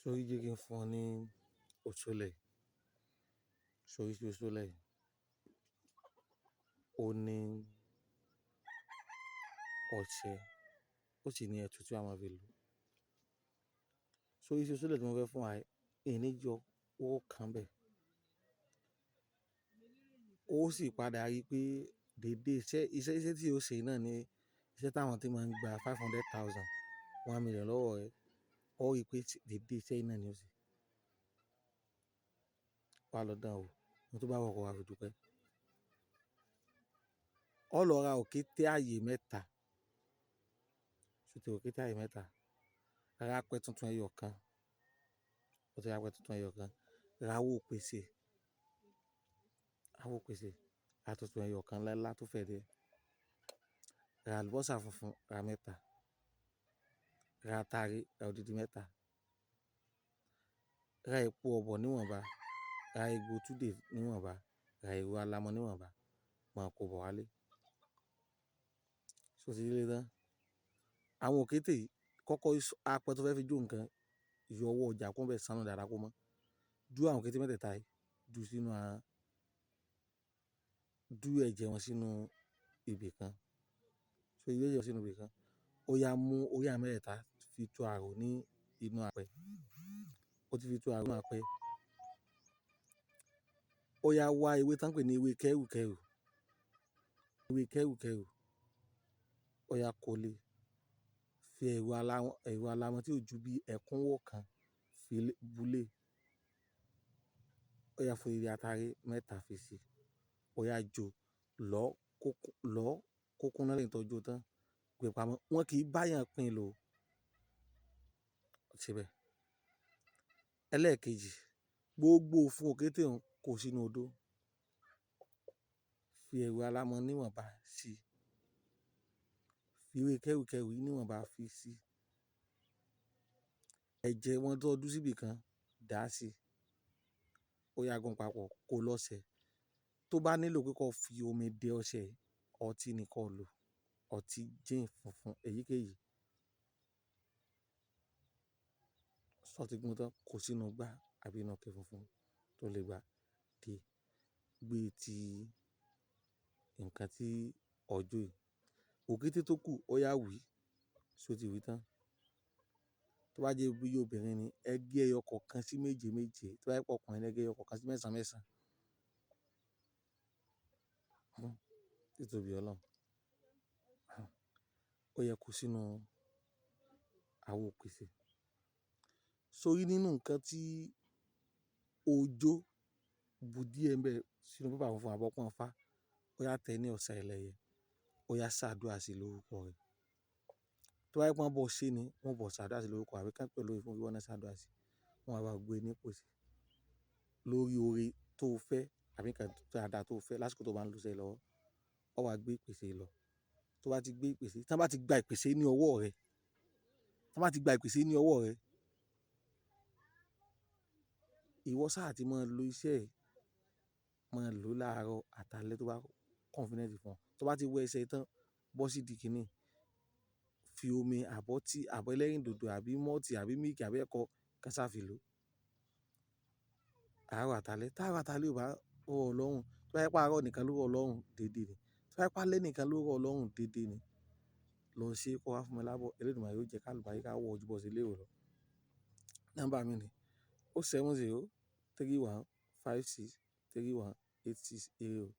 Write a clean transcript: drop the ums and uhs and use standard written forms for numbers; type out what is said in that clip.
Sórí jẹ́ kí n fún ọ ní òṣòlẹ̀. Sórí sí òṣòlẹ̀. Ó ní ọṣẹ, ó sì ní ẹ̀tù tí a máa fi lò. Sórí sí òṣòlẹ̀ tí mo fẹ́ fún wa, ìní jọ owó kan bẹ́ẹ̀. Ó sì padà rí pé dédé iṣẹ́ tí ó ṣe náà ni iṣẹ́ táwọn tí máa ń gba 500,000, 1 million lọ́wọ́ rẹ̀. Ó rí pé dédé iṣẹ́ náà ni ó ṣe. Wá lọ dán wò, ohun tó bá wù ọ́ kó wá fi dúpẹ́. Ó lọ ra òkété ààyè mẹ́ta. Ṣé òkété ààyè mẹ́ta? Ra apẹ tuntun ẹyọ kan. Ó ti ra apẹ tuntun ẹyọ kan. Ra owó pèsè. Owó pèsè. Ra tuntun ẹyọ kan ńlá ńlá tó fẹ̀ díẹ̀. Ra àlùbọ́sà funfun, ra mẹ́ta. Ra atare, ra odidi mẹ́ta. Ra epo ọ̀bọ̀ níwọ̀nba. Ra egbò túdè níwọ̀nba. Ra ewé alámọ̀ níwọ̀nba. Máa kó bọ̀ wálé. Ṣé o ti délé tán? Àwọn òkété yìí, kọ́kọ́ apẹ tó fẹ́ fi jó nǹkan, yọ ọwọ́ ọjà kó bẹ́ẹ̀ sánú dáadáa kó mọ́. Dú àwọn òkété mẹ́tẹ̀ẹ̀ta yìí, dú sínú dú ẹ̀jẹ̀ wọn sínú ibi kan. So ìwé ẹ̀jẹ̀ wọn sínú ibi kan. Ó yá mú orí àwọn mẹ́tẹ̀ẹ̀ta fi tú àrò ní inú apẹ. Ó ti fi tú àrò nínú apẹ. Ó yá wá ewé tán pè ní ewé kẹ́rùkẹ́rù. Ewé kẹ́rùkẹ́rù. Ó yá kó lé. Fi ẹ̀rù alámọ̀ tí ò ju bí ẹ̀kúnwọ́ kan fi bú lé. Ó yá fi atare mẹ́ta fi sí. Ó yá jó lọ́ lọ́ kó kúnná lẹ́yìn tó jó tán. Gbé pamọ́. Wọn kì í bá èèyàn pín lò. Síbẹ̀. Ẹlẹ́ẹ̀kejì, gbogbo òfun òkété òun kó sínú odó. Fi ẹ̀rù alámọ̀ níwọ̀nba sí. Fi ewé kẹ́rùkẹ́rù yìí níwọ̀nba fi sí. Ẹ̀jẹ̀ wọn tó dú síbí kan dà á sí. Ó yá gún papọ̀ kó lọ́ṣẹ. Tó bá nílò pé kó fi omi dẹ ọṣẹ, ọtí ni kó lò. Ọtí gin funfun èyíkéyìí. Sọ ti gún tán, kó sínú igbá àbí inú ike funfun tó lè gbà dé. Gbé tí nǹkan tí ọjọ́ yìí. Òkété tó kù ó yá wí. Ṣé o ti wí tán? Tó bá jẹ́ bí obìnrin ni, ẹ gé ẹyọ kọ̀ọ̀kan sí méje méje. Tó bá jẹ́ pé ọkùnrin ni, ẹ gé ẹyọ kọ̀ọ̀kan sí mẹ́sàn mẹ́sàn. Títóbi Ọlọ́run. Ó yẹ kó sínú àwo pèsè. Sórí nínú nǹkan tí ojó bu díẹ̀ ń bẹ sínú pépà funfun àbọ̀pọ́n ifá. Ó yá tẹ ní ọ̀sẹ̀ ẹlẹ́yẹ. Ó yá ṣàdúrà sí lórúkọ rẹ̀. Tó bá jẹ́ pé wọ́n bọ́ ṣé ni, wọ́n bọ̀ ṣàdúrà sí lórúkọ àbí ká pẹ̀lú lórí fún ìwọ náà ṣàdúrà sí. Wọ́n á bá gbé ní pòsì lórí oore tó fẹ́ àbí nǹkan dáadáa tó fẹ́ lásìkò tó bá ń lo iṣẹ́ lọ́wọ́. Ó wá gbé ìpèsè lọ. Tó bá ti gbé ìpèsè, tí wọ́n bá ti gba ìpèsè ní ọwọ́ rẹ, tí wọ́n bá ti gba ìpèsè ní ọwọ́ rẹ, ìwọ sáà tí máa lo iṣẹ́ ẹ, máa lò láàárọ̀ àtàlẹ́ tó bá convenient fún ọ. Tó bá ti wẹ iṣẹ́ tán, bọ́ sí ìdí kíní, fi omi àbọ̀ tí àbọ̀ ẹlẹ́rìndòdò àbí mọ́ọ̀tì àbí mílìkì àbí ẹ̀kọ kan sá fi lò. Àárọ̀ àtàlẹ́. Tí àárọ̀ àtàlẹ́ ò bá rọ̀ ọ́ lọ́rùn, tó bá jẹ́ pé àárọ̀ nìkan ló rọ̀ ọ́ lọ́rùn, dédé ni. Tó bá jẹ́ pé alẹ́ nìkan ló rọ̀ ọ́ lọ́rùn, dédé ni. Lọ ṣe kó wá fún mi lábọ̀. Elédùmarè yóò jẹ́ ká àlùbáríkà wọ̀ ju bó ṣe lérò lọ. Nọ́mbà mi ni 070 31 56 31 86 ire o.